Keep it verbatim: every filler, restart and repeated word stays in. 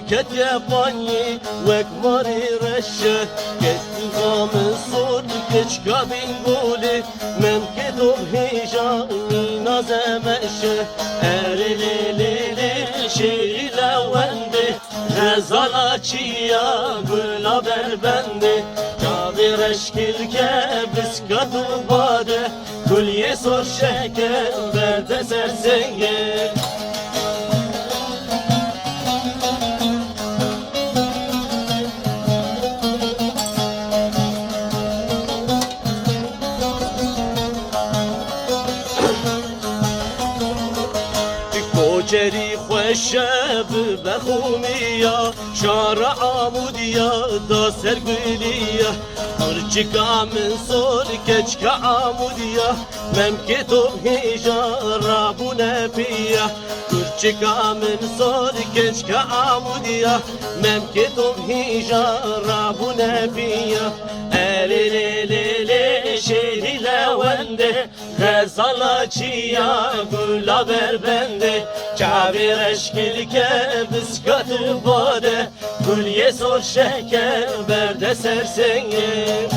Ketiye panyî wek marî reşe, ketixa min sor keçka bîngolê, memkê top hêja mîna zemeşe. Erê lê lê lê şêrî lewendê, xezala çiya gula berbendê, çavê reşkilke biska tu bade. Guliyê sor şeker berde ser sengê. Koçerî xweşe bi bexûmiya, şara Amûdiya da ser guliya. Kurçika min sor keçka Amûdiya, memkê top hêja rabûne piya. Kurçika min sor keçka Amûdiya, memkê top hêja rabûne piya. Erê lê lê lê şêrî lewendê, xezala çiya gula berbendê, çavê reşkilke biska tu bade. Guliyê sor şeker berde ser sengê.